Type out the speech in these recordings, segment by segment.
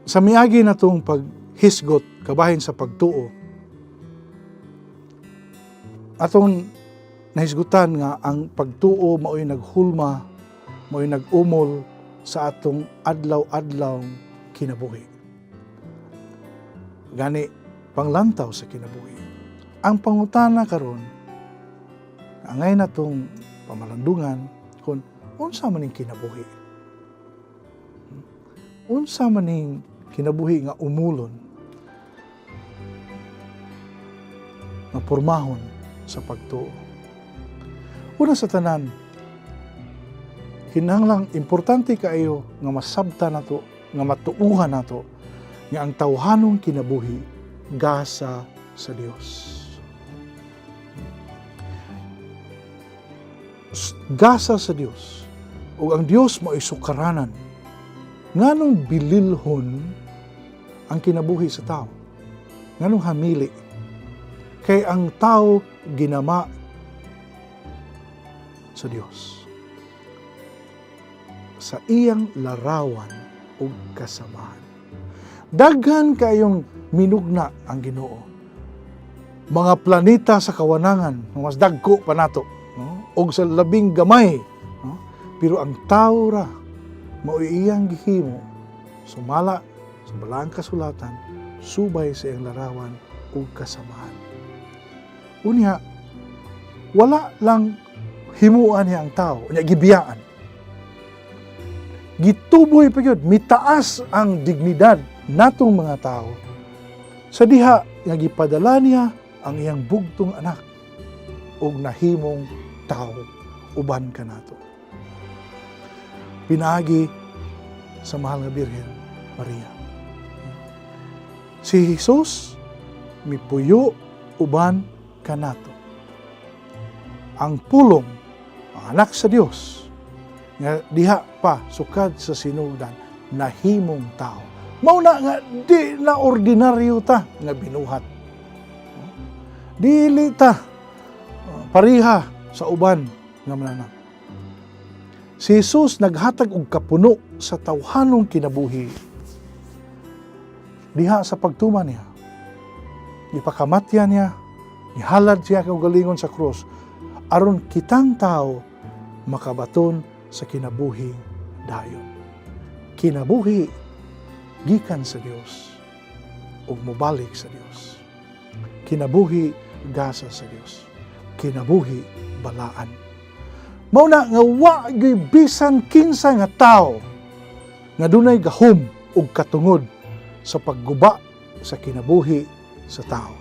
Sa miagi natong paghisgot kabahin sa pagtuo, atong nahisgutan nga ang pagtuo mao'y naghulma, mao'y nag-umol sa atong adlaw-adlaw kinabuhi. Gani panglantaw sa kinabuhi. Ang pangutana karon, angay natong pamalandungan kung unsa man ning kinabuhi. Unsa man ning kinabuhi nga umulon, nga pormahon sa pagtuo. Una sa tanan, kinahanglang importante kaayo nga masabta nato, nga matuuhan nato nga ang tawhanong kinabuhi gasa sa Dios. Gasa sa Dios. Ug ang Dios mao'y sukaranan. Nganong bililhon ang kinabuhi sa tao? Nganong hamili? Kay ang tao ginama sa Dios. Sa iyang larawan ug kasamahan. Daghan kayong minugna ang Ginoo. Mga planeta sa kawanangan, mas dagko pa nato, no? Og sa labing gamay, no? Pero ang tao ra mao'y iyang gihimo sumala sa balaang kasulatan subay sa iyang larawan ug kasamahan. Unya, wala lang himuan niya ang tao, unya gibiyaan. Gituboy pa gyud, mitaas ang dignidad natong mga tao sa diha nga gipadala niya ang iyang bugtong anak ug nahimong tao uban kanato. Pinaagi sa mahal nga Birhen Maria. Si Jesus mipuyo uban kanato. Ang pulong, ang anak sa Dios, nga diha pa sukad sa sinugdan nahimong tao. Mao na nga di na ordinaryo ta nga binuhat. Dili ta pariha sa uban nga mananap. Si Jesus naghatag og kapuno sa tawhanong kinabuhi. Diha sa pagtuman niya, ipakamatya niya, ihalad siya kaugalingon sa krus, aron kitang tao makabaton sa kinabuhi dayon. Kinabuhi gikan sa Dios ug mobalik sa Dios. Kinabuhi gasa sa Dios. Kinabuhi balaan. Mao na nga wa gyud bisan kinsa nga tao nga dunay gahom ug katungod sa pagguba sa kinabuhi sa tao.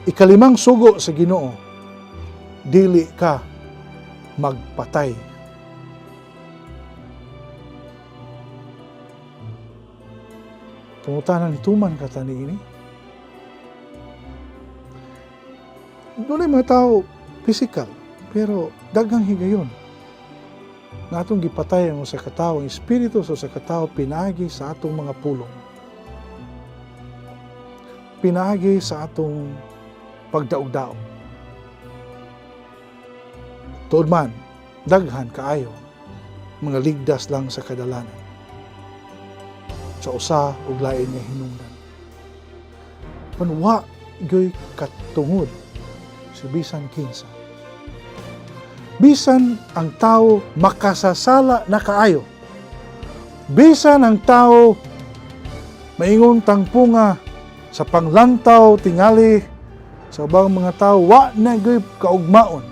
Ikalimang sugo sa Ginoo, dili ka magpatay. Pangutana, nituman ka ta niini? Dunay mga tao physical, pero daghang higayon nga atong gipatay ang usa ka tawo, ang espiritu sa usa ka tawo, pinaagi sa atong mga pulong, pinaagi sa atong pagdaog-daog. Tuod man, daghan kaayo mga ligdas lang sa kadalanan sa usa ug lain nga hinungdan. Panwa gyoy katungod si bisan kinsa. Bisan ang tao makasasala na kaayo. Bisan ang tao maingon tangpunga sa panglantaw tingali sa ubang mga tao wa na gyoy kaugmaon.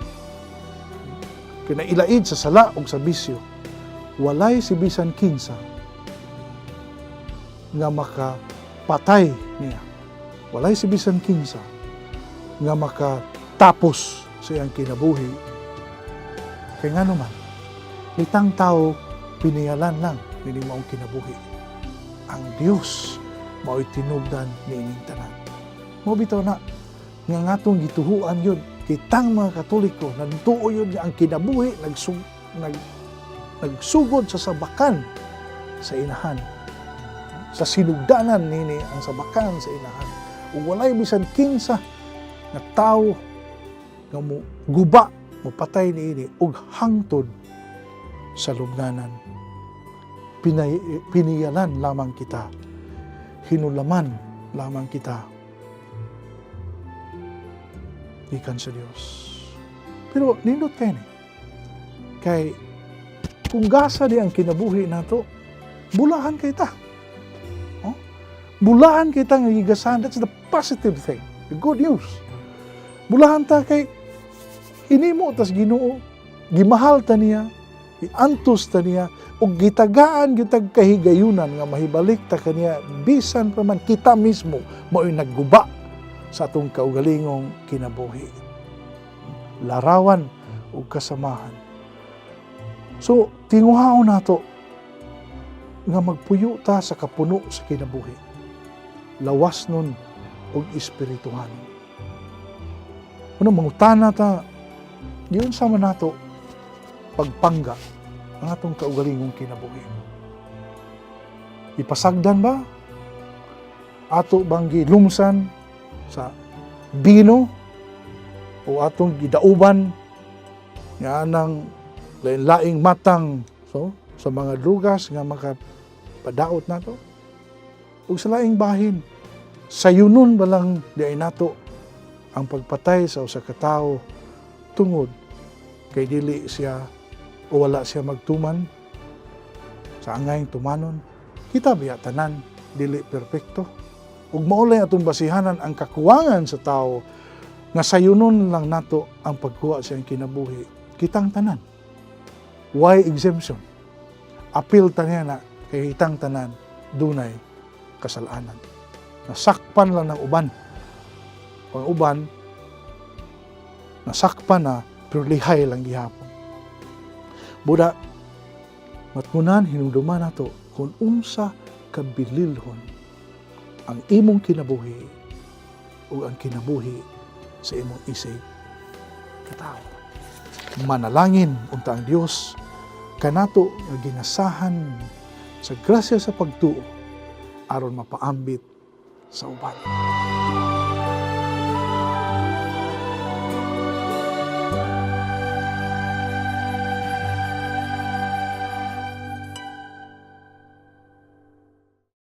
Kinailaid sa sala ug sa bisyo. Walay si bisan kinsa nga makapatay niya. Walay si bisan kinsa nga makatapos sa iyang kinabuhi. Kay ngano man, kitang tao piniyalan lang nining maong kinabuhi. Ang Dios mao'y tinubdan niining tanan. Mao bitaw na nga ngatong gituhuan yun, kitang mga Katoliko, nagtuo yun nga ang kinabuhi nagsugod sa sabakan sa inahan. Sa sinugdanan nini ang sabakan sa inahan. Ug walay bisan kinsa nga tawo nga mo guba, mo patay niini ug hangtod sa lubnganan. Piniyalan lamang kita, hinulaman lamang kita gikan sa Dios. Pero nindot kay ni. Kay kung gasa di ang kinabuhi nato, bulahan kay ta. Oh? Bulahan kay ta nga gigasahan. That's the positive thing. The good news. Bulahan ta kay hinimo tas Ginoo, gimahal ta niya, giantos ta niya, ug gitagaan gyud kahigayunan nga mahibalik ta kaniya bisan pa man kita mismo mao'y nagguba sa atong kaugalingong kinabuhi. Larawan ug kasamahan. So, tinguhaon nato nga magpuyo ta sa kapuno sa kinabuhi. Lawas nun ug espirituhanon. Una, mangutana ta, giunsa man nato pagpangga ang atong kaugalingong kinabuhi? Ipasagdan ba? Ato bang gilumsan sa bino o atong gidauban nga anang lain-laing matang, so, sa mga drugas nga makapadaot nato? Ug sa laing bahin, sayunon ba lang diay nato ang pagpatay sa usa ka tawo tungod kay dili siya o wala siya magtuman sa angayng tumanon? Kita biya tanan dili perpekto, ug mao lay atong basihanan ang kakuwangan sa tao nga sayunon lang nato ang pagkuha sa iyang kinabuhi. Kitang tanan, why exemption? Apil ta niya na kay kitang tanan dunay kasalanan. Nasakpan lang ng uban. Ang uban nasakpan na, pero lihay lang gihapon. Buda, matngunan, hinumduman nato kung unsa kabililhon ang imong kinabuhi ug ang kinabuhi sa imong isig katawo. Manalangin unta ang Dios kanato nga ginasahan sa grasya sa pagtuo aron mapaambit sa uban.